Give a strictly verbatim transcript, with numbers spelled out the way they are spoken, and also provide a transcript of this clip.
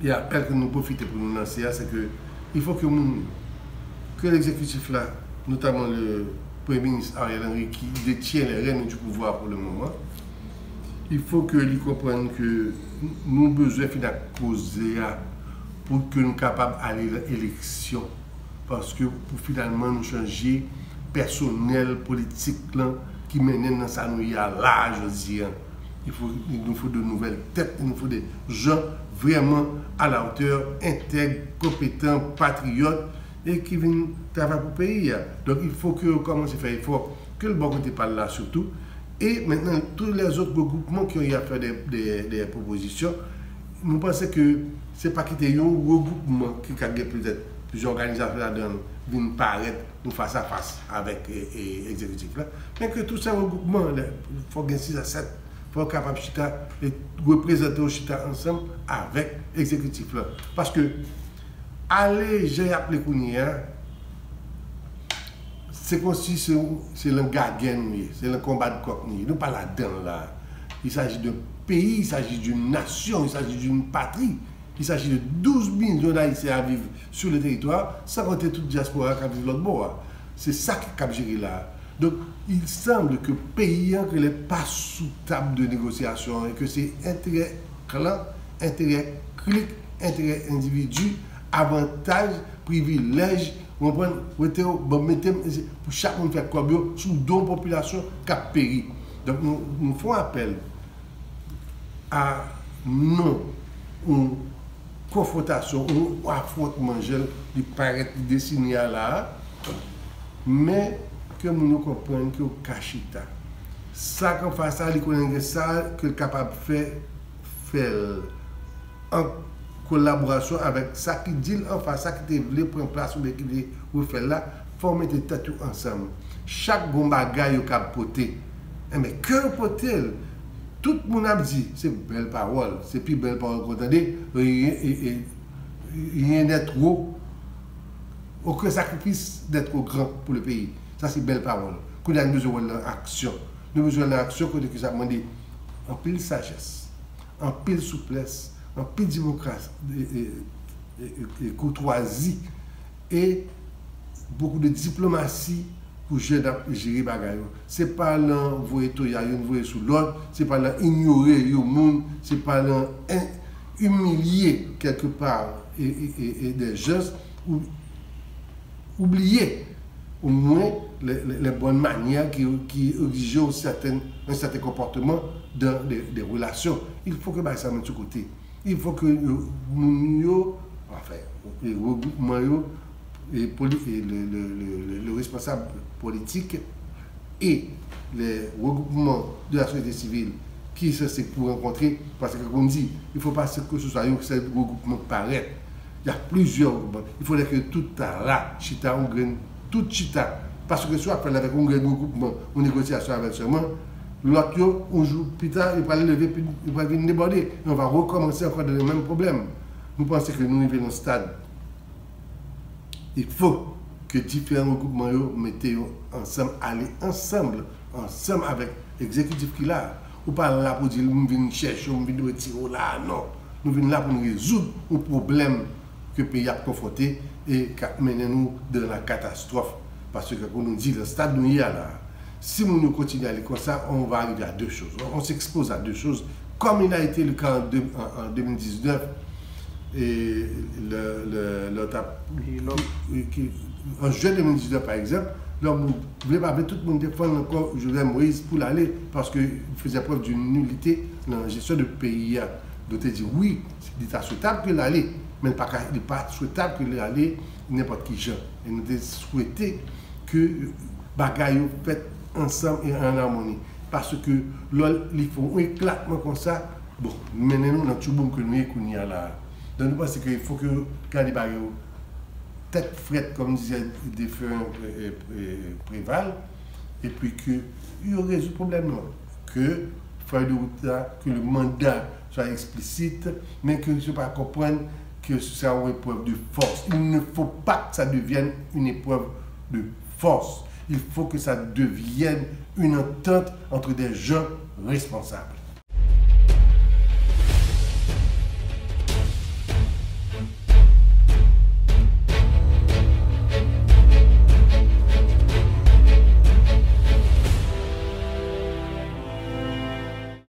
E apèl ke nou pwofite pou nou lanse a, se ke il faut que moun, ke egzekitif la, notamment le Premye Minis Ariel Henry, qui détient les rênes du pouvoir pour le moment, il faut que li konprann ke nou bezwen fin ak koze a pou ke nou kapab ale nan eleksyon. Paske pou finalman nou chanje pèsonèl politik lan ki mennen n nan sa nou ye a la jodi a. Il faut, il nous faut de nouvelles têtes, il nous faut des gens vraiment à la hauteur, intègres, compétents, patriotes, e ki vin travay pou peyi a. Donk, il faut ke yo kòmanse fè efò, ke l bò kote pa l la sitou. E mentnan, tous les autres regroupements ki y a fè de, de, de pwopozisyon, nou panse ke se pa kite yon regroupman ki ka gen petèt plizyè òganizasyon ladan l vin parèt yon fas a fas avèk e, e, egzekitif la, men ke tout se regroupman, fò gen sis a sèt, fò yo kapab chita e reprezante yo chita ansanm avèk egzekitif la. Paske ale jan y ap le kounye a, se konsi se, se nan gagè nou ye, se nan konba de kòk nou ye. Nou pa ladan l la. Il s'agit d'un pays, il s'agit d'une nation, il s'agit d'une patrie. Il s'agit de douze millions d'Haïtiens à vivre sur le territoire, sans compter tout diaspora k ap viv lòt bò a. Se sa k ap jere la. Donk, il semble ke peyi an genlè pa sou tab de negosyasyon e ke se enterè klan, enterè klik, enterè endividi, avantaj, privilèj, ou konprann, rete yo, bon, mete m, pou chak moun fè kòb yo sou do yon popilasyon k ap peri. Donk, nou, nou fè yon apèl a non yon konfwontasyon, yon afwontman jan li parèt, li desine a la a, men ke moun yo konprann ke yo ka chita. Sa k anfas la, li konnen gen sa ke l kapab fè, fè l an kolaborasyon avèk sa ki di l anfas, sa ki te vle pran plas oubyen ki vle refè l la, fò yo mete tèt yo ansanm. Chak gon bagay yo kab pote, enben, ke yo pote l. Tout moun ap di, se bèl pawòl, se pi bèl pawòl ke w tande, rien, e, e, rien n'est trop, aucun sacrifice n'est trop grand pour le pays. Sa se bèl pawòl. Kounye a, nou bezwen wè l nan aksyon. Nou bezwen wè l nan aksyon kote ke sa ap mande anpil sajès, anpil souplès, anpil demokrasi, e, e, e, e, e koutwazi, e bokou de diplomasi pou jan n ap jere bagay yo. Se pa nan voye toya youn voye sou lòt, se pa nan inyore yon moun, se pa nan en, imilye kèlkepa e, e, e, e de jans ou oubliye omwen les, les, les bonnes manières ki, ki egzije yon sèten, un certain comportement dans des, des relations. Il faut que bagay sa met sou kote. Il faut que euh, moun yo, anfen, regroupman yo, e poli, e le, le, le, le, le responsab politik e le regroupman de la sosyete sivil ki sanse pou rankontre, paske kon di, il faut pas que ce soit yon sèl regroupman ki parèt. Il y a plusieurs regroupements. Il faudrait que tout ta la, chita yon grenn, tout chita. Paske si w ap fè l avèk yon grenn regroupman, yon negosyasyon avèk sèlman, lòt yo, yon jou pita, yo pral leve, pi yo pral vin debòde. E on va recommencer encore dans le même problème. Nou panse ke nou rive nan stad, il faut que diferan regroupman yo mete yo ansanm, ale ansanm, ansanm avèk egzekitif ki la a. Ou pa la pou di, "M vin chèche w, m vin retire w la a." Non. Nou vin la pou nou rezoud yon pwoblèm ke peyi ap konfwonte e k ap mennen nou dans la catastrophe. Paske, kon nou di, nan stad nou ye a la a, si moun yo kontinye ale konsa, on va arriver à deux choses. On, on s'expose à deux choses, comme il a été le cas en, deux- en, en deux mille dix-neuf, e le, le, le tap- Ki lòt? Ki- ki- an jen deux mille dix-neuf, pa egzanp, lè moun vle pa vle, tout moun te fann ankò Jovenel Moïse pou l ale, paske il faisait preuve d'une nullité nan jesyon de peyi a. Nou te di, wi, li ta swetab ke l ale, men li pa ka, li pa swetab ke l ale nenpòt ki jan. E nou te swete ke bagay yo fèt ansanm e an amoni. Paske lè li fè yon eklatman konsa, bon, mennen nou nan tchouboum ke nou ye kounye a la a. Donk, nou panse ke fò ke yo gade bagay yo tèt frèt, kòm dizè defen e, e, e, Preval, epi ke yo rezoud pwoblèm nan. Ke fèy de wout la, ke le manda swa eksplisit, men ke yo pa konprann ke sa yon eprèv de fòs. Il ne faut pas que ça devienne une épreuve de force. Il faut que ça devienne une entente entre des gens responsables.